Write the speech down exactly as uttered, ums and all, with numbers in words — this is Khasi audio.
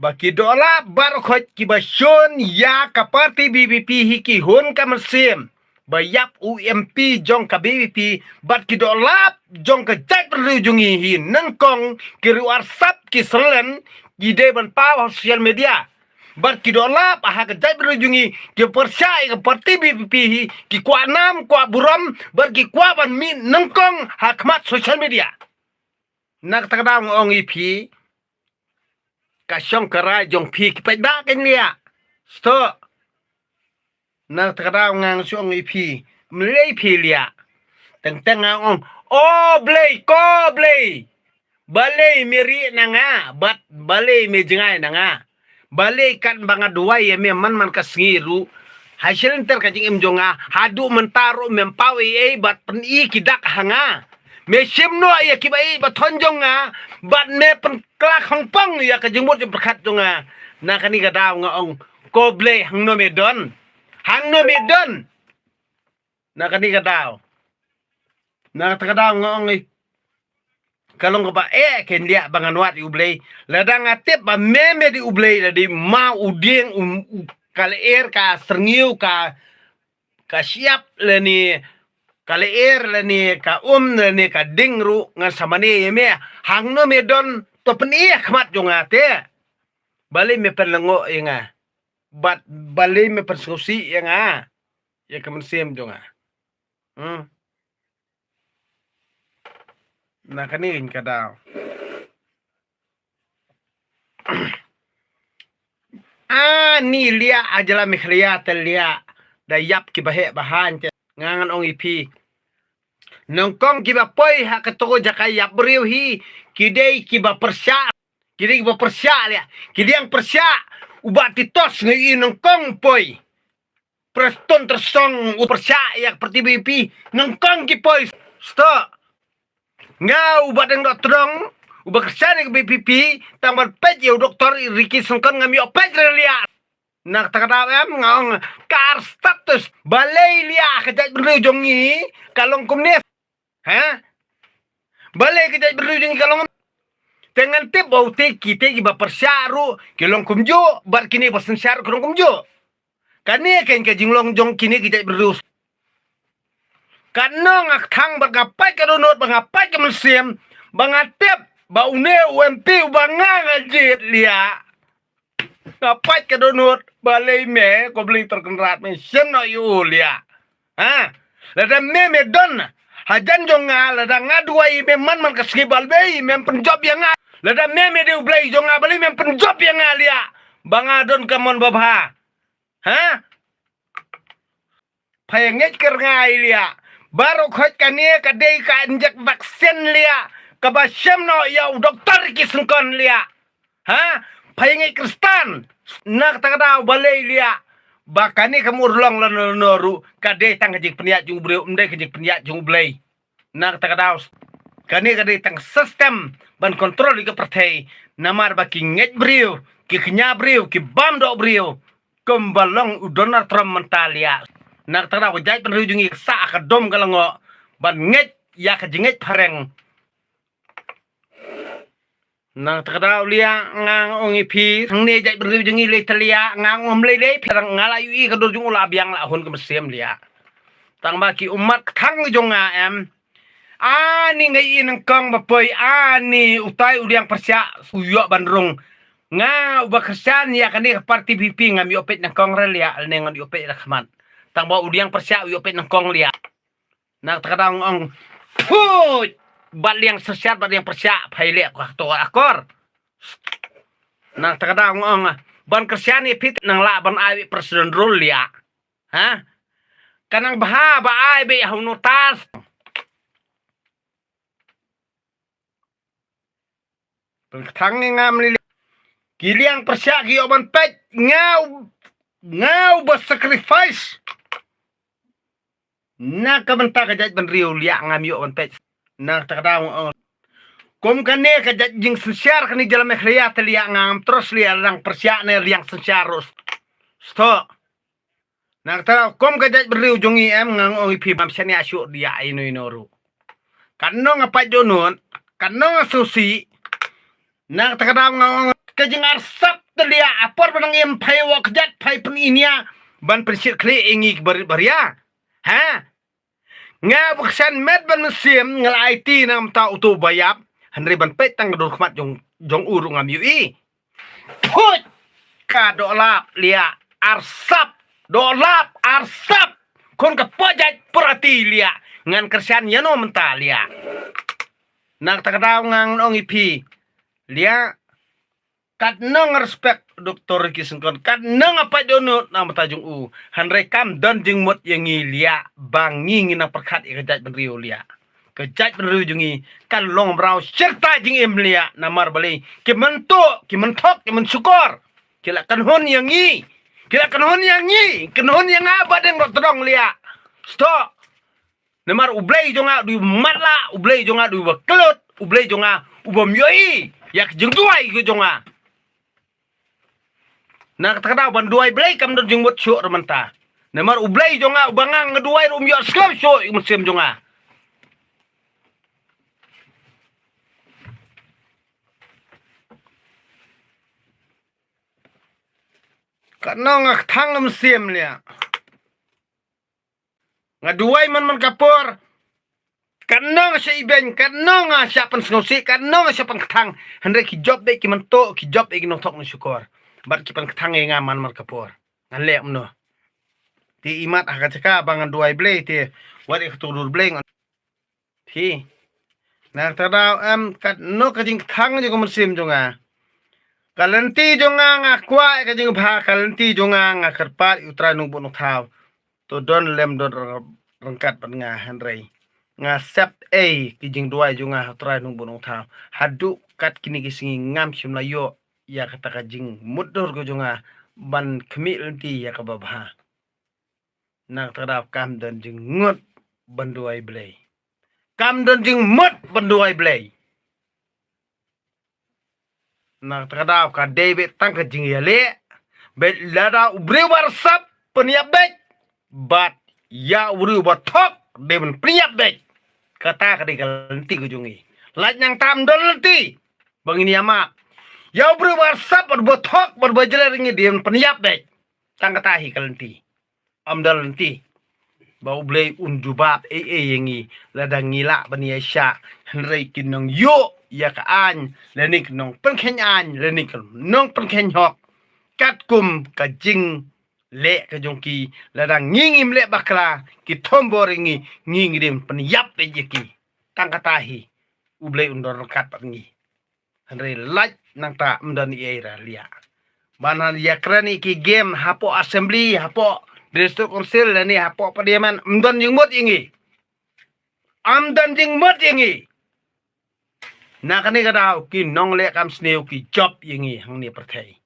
Ba ki dohlap baroh khoit kiba shun ïa ka party B P P hi ki hun ka mynsiem ba ïap u M P jong ka B P P, bad ki dohlap jong ka jaitbynriew jong ngi hi nyngkong ki riew arsap ki selen ki dei ban paw ha social media. Bad ki dohlap ha ka jaitbynriew jong ngi ki pyrshah ïa ka party B P P hi, ki kwah nam kwah burom bad ki kwah ban mih nyngkong ha khmat social media. Na kata ka daw nga ong ïa phi, ka shong ka rai jong phi ki peit ba kein liah. Sto. Na kata ka daw nga ong shu ong ïa phi, mlei phi liah. Teng teng nga ong, o Blei, ko Blei, balei me rieh na nga bad balei me jngai na nga? Balei kat ba nga duwai ïa me man man ka sngi ruh, ha shilynter ka jingim jong nga haduh mynta ruh mem paw ei ei bad pyni ki dak ha nga. Me shim noh ïa kiba ïeit ba thon jong nga bad me pynkhlaiñ khongpong ïa ka jingmut jingpyrkhat jong nga. Na kane ka daw nga ong, ko Blei, hangno me don? Hangno me don? Na kane ka daw, na kata ka daw nga ong ïa, ka long kaba eh kein liah ba ngan wad ïa u Blei. Lada nga tip ba me me dei u Blei, lada ma u dieng, u, u, ka lyer, ka syrngiew, ka, ka shyiap lane ka lyer lane ka um lane ka ding ruh ngan sa mane ïa me. Hangno me don, to pyni ha khmat jong nga te. Balei me pynlyngngoh ïa nga? Bad balei me pynsngewsih ïa nga, ïa ka mynsiem jong nga? Hmm. Na kane ka daw, ani liah ha jylla Meghalaya te liah, da ïap kiba heh ba haiñ te. Nga ngan ong ïa phi, nyngkong kiba poi ha kato ka jaka ïap briew hi ki dei kiba pyrshah. Ki dei kiba pyrshah liah. Ki dei kiba pyrshah. U Bah Titos nga ïohi nyngkong poi. Prestone Tynsong u pyrshah ïa ka party B P P, nyngkong ki poi. Sto. Nga u Bah Deng Dohtdong, uba kyrshan ïa ka B P P, tang ban peit ïa u Doktor Ricky Syngkon ngam ïoh peit re liah. Na kata ka daw em nga ong, ka ar stap tus. Balei liah ka jaitbynriew jong ngi ka long kumne? Ha? Balei ka jaitbynriew jong ngi ka long? Te ngan tip ba u te, ki te kiba pyrshah ruh ki long kumjuh, bad kine ba synshar ruh ki long kumjuh. Kane kein ka jinglong jong kine ki jaitbynriew. Katno nga kthang bad nga pait ka dohnud bad nga pait ka mynsiem, ba nga tip ba une u M P uba nga nga jied liah. Nga pait ka dohnud, balei me, ko Blei Trai Kynrad, me shim noh ïa u liah? Ha? Lada me me don hajan jong nga, lada nga duwai ïa me man man ka sngi, balei mem pynjop ïa nga? Lada me me dei u Blei jong nga, balei mem pynjop ïa nga liah ba nga don ka mon babha? Ha? Pha ïa ngeit kyrngai liah. Baroh khoit kane ka dei ka injek vaksin liah, kaba shim noh ïa u Doktor Ricky Syngkon liah. Ha? Pha ïa ngeit Khristan. Na kata ka daw balei liah? Ba kane kam urlong lano lano ruh, ka dei tang ka jingpynïaid jong u briew, ym dei ka jingpynïaid jong u Blei. Na kata ka daw, kane ka dei tang system ban kontrol ïa ka pyrthei. Namar ba ki ngeit briew, ki kñia briew, ki bam doh briew, kumba long u Donald Trump mynta liah. Na kata ka daw ka jaitbynriew jong ngi ka sah ha ka dum ka lyngngoh ban ngeit ïa ka jingngeit phareng. Na kata ka daw liah nga ong ïa phi, hangne jaitbynriew jong ngi lei te liah, nga ong ym lei lei phi, nga la ïohi ka dur jong u la biang la hun ka mynsiem liah. Tang ba ki ummat kthang jong nga em. Ani nga ïohi nyngkong ba poi, ani utai u diang pyrshah u ïoh ban rung. Nga uba kyrshan ïa kane ka party B P P ngam ïoh peit nyngkong re liah, lane ngan ïoh peit ra khmat. Tang ba u diang pyrshah u ïoh peit nyngkong liah. Na kata ka daw nga ong, phuit, bad liang synshar bad liang pyrshah, pha ïaleh ka to akor. Na kata ka daw nga ong, ban kyrshan ïa phi nang lah ban ai President rule liah. Ha? Ka nang bha ba ai beit ha u notas. Pynktang ïa nga mlili. Ki liang pyrshah ki ïoh ban peit, nga u, nga uba sacrifice na ka bynta ka jaitbynriew liah, ngam ïoh ban peit. Na kata ka daw nga ong, kum kane ka jait jingsynshar kane jylla Meghalaya te liah, ngam trust liah liang pyrshah ne liang synshar ruh. Sto. Na kata ka daw, kum ka jaitbynriew jong ngi em, nga ong ïa phi, bam shaniah shuh liah ïa ino ino ruh. Katno nga pait dohnud, katno nga sngewsih. Na kata ka daw nga ong ka jingarsap Te liah, apor ba nang im phai wa kjat phai pyn inia ban pynshit khlieh ïa ngi ki barit baria. Ha? Nga ba ksan met ban mynsiem nga la aiti na mynta uto ba ïap. Hynrei ban peit tang ka dur khmat jong jong u ruh ngam ïohi. Phuit! Ka doh lap liah arsap. Doh lap arsap. Khun ka pajat prati liah. Ngan kyrshan ïano mynta liah. Na kata ka daw nga ong ïa phi. Liah. Kat nong respect Doktor Ricky Syngkon. Kat nong apat dohnud na mynta jong u. Hynrei kam don jingmut ïa ngi liah. Ba ngi ngi nang pyrkhat ïa ka jaitbynriew liah. Ka jaitbynriew jong ngi kan long mraw shirta jingim liah. Namar balei ki myntu, ki mynthok, ki mynshukor. Ki la kynhun ïa ngi. Ki la kynhun ïa ngi. Kynhun ïa nga ba dang rot tdong liah. Stop. Namar U Blei jong nga u dei uba matlah, U Blei jong nga u dei uba kyllut, U Blei jong nga u bym ïohi ïa ka jingduwai ka jong nga. Na kata ka daw ban duwai Blei kam don jingmut shuh ruh mynta. Namar U Blei jong nga uba nga nga duwai ruh um ïoh sngewsih shuh ïa ka mynsiem jong nga. Katno nga kthang mynsiem liah. Nga duwai man man ka por. Katno nga shah ibeiñ, katno nga shah pynsngewsih, katno nga shah pynkthang. Hynrei ki jop beit ki myntu, ki jop beit ki nongthok nongshukor. Bad ki pynkthang ïa nga man man ka por. Ngan leh kumno. Te imat ha ka jaka ba ngan duwai Blei te. Wat ïa ka tur dur Blei ngan. Phi. Na kata ka daw em katno ka jingkthang jong ka mynsiem jong nga. Ka lynti jong nga nga kwah ïa ka jingbha, ka lynti jong nga nga kyrpad ïa U Trai Nongbuh Nongthaw. To don lem don ryngkat bad nga hynrei nga sep ei ki jingduwai jong nga ha U Trai Nongbuh Nongthaw. Haduh kat kine ki sngi ngam shym la ïoh ïa kata ka jingmutdur ka jong nga ban khmih lynti ïa kaba bha. Na kata ka daw kam don jingmut ban duwai Blei. Kam don jingmut ban duwai Blei. Na kata ka daw ka dei beit tang ka jingïaleh. Beit lada u briew ba arsap pynïap beit. Bad ïa u briew ba thok dei ban pynïap beit. Kata ka dei ka lynti ka jong ngi. Lait nangta ym don lynti ba ngin ïa map. Ïa u briew ba arsap bad ba thok bad ba jleh ïa ngi dei ban pynïap beit. Tang kata hi ka lynti. Ym don lynti ba U Blei un jubab ei ei ïa ngi lada ngi lah ban ïaishah. Hynrei ki nongïoh ïa ka aiñ lane ki nongpynkheiñ aiñ lane ki nongpynkheiñ hok katkum ka jingleh ka jong ki. Lada ngi ngim leh bakla ki thombor ïa ngi, ngi ngi dei ban pynïap beit ïa ki. Tang kata hi U Blei un don ryngkat bad ngi. Hynrei lait nangta ym don ei ei ruh liah. Ban ïa kren ïa ki game hapoh assembly, hapoh district council lane hapoh parliament ym don jingmut ïa ngi. Ym don jingmut ïa ngi. Na kane ka daw ki nongleh kam sniew ki jop ïa ngi hangne pyrthei.